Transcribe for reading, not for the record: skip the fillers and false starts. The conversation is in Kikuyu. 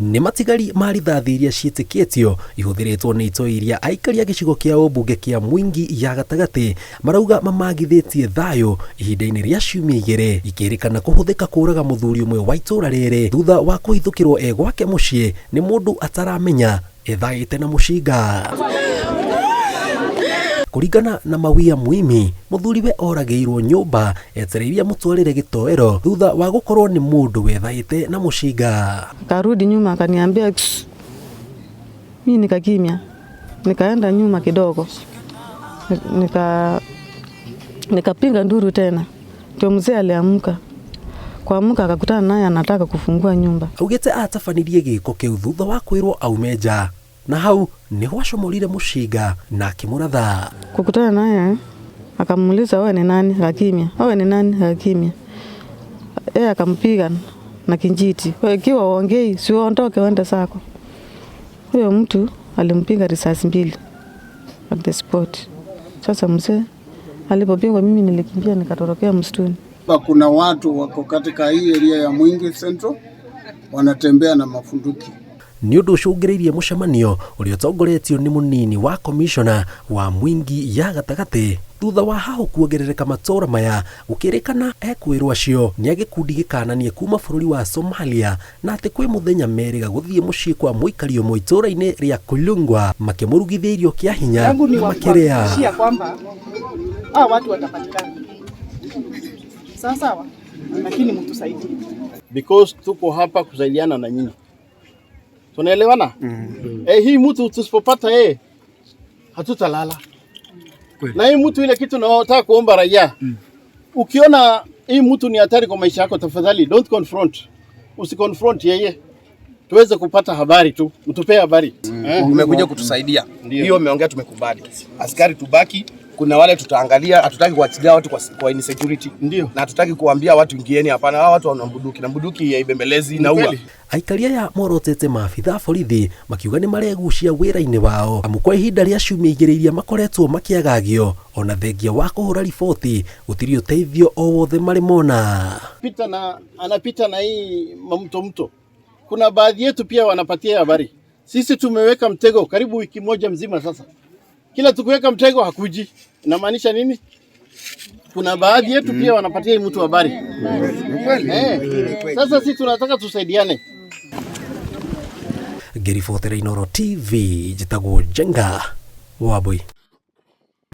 Nĩ matigari ma rithathi iria ciĩtĩkĩtio ihũthĩrĩtwo nĩ itoi iria aikari a gĩcigo kĩa ũmbunge kĩa Mwingi ya gatagatĩ marauga mamagithĩtie thayũ ihinda-inĩ rĩa ciumia igĩrĩ, ikĩrĩkana kũhũthĩka kũraga mũthuri ũmwe wa itũra rĩrĩ thutha wa kũhithũkĩrwo e gwake mũciĩ nĩ mũndũ ataramenya ethaĩte na mũcinga. Kũringana na Mawia Mwimi, mũthuriwe oragĩirwo nyũmba etereirie amũtwarĩre gĩtoero thutha wa gũkorwo nĩ mũndũ wethaĩte na mũcinga. Akarudi nyuma akaniambia "Kss." Mi nikakimya, nikaenda nyuma kidogo, nikapiga nduru tena, ndio mzee aliamka. Kuamka akakutana naye anataka kufungua nyumba. Augĩte atabanirie gĩko kĩu thutha wa kwĩrwo aume nja, na hau nĩho acomorire mũcinga na akĩmũratha. Kukutana naye akamuuliza, "Wewe ni nani?" Akakimya. "Wewe ni nani?" Akakimya. Yeye akampiga na kijiti. "Wewe ikiwa huongei, si uondoke uende zako." Huyo mtu alimpiga risasi mbili at the spot. Sasa mzee alipopigwa, mimi nilikimbia nikatorokea msituni. Kuna watu wako katika hii area ya Mwingi Central wanatembea na mabunduki. Nĩ ũndũ ũcũngĩrĩirie mũcemanio ũrĩa ũtongoretio nĩ mũnini wa komishona wa Mwingi ya gatagatĩ thutha wa hahũ kuongerereka matũra maya, gũkĩrĩkana ekwĩrwo acio nĩ a gĩkundi gĩkananie kuma bũrũri wa Somalia, na atĩ kwĩ mũthenya merĩga gũthiĩ mũciĩ kwa mũikari ũmwe itũra-inĩ rĩa Kulungwa makĩmũrugithia irio kĩa hinya yangu ni na makĩrĩa. Kuhakikishia kwamba hao watu watapatikana sawa sawa, lakini mtusaidie. Because tuko hapa kusaidiana na nyinyi, tunaelewana? Eh, hii mtu tusipopata yeye hatutalala. Na hii mtu, ile kitu nataka kuomba raia, ukiona hii mtu ni hatari kwa maisha yako, tafadhali don't confront, usiconfront yeye, tuweze kupata habari tu, mtupee habari eh. Umekuja kutusaidia. Ndio. Hiyo umeongea, tumekubali. Askari tubaki, kuna wale tutaangalia, hatutaki kuachilia watu kwa insecurity. Ndio. Na hatutaki kuambia watu ingieni, hapana. Hawa watu wana bunduki na bunduki haibembelezi, inaua. Kweli. Aikari aya morotete maabitha a borithi makiuga nĩ maregucia wĩra-inĩ wao, amu kwa ihinda rĩa ciumia igĩrĩ iria makoretwo makĩagagio, ona thengia wa kũhũra riboti gũtirĩ ũteithio o wothe marĩ mona. Pita na anapita na hii mamto mto. Kuna baadhi yetu pia wanapatia habari. Sisi tumeweka mtego karibu wiki moja mzima sasa, kila tukiweka mtego hakuji. Inamaanisha nini? Kuna baadhi yetu pia wanapatia hii mtu habari eh. Sasa sisi tunataka tusaidiane. Ngĩribotera Inooro TV, njĩtagwo Njenga Wambui.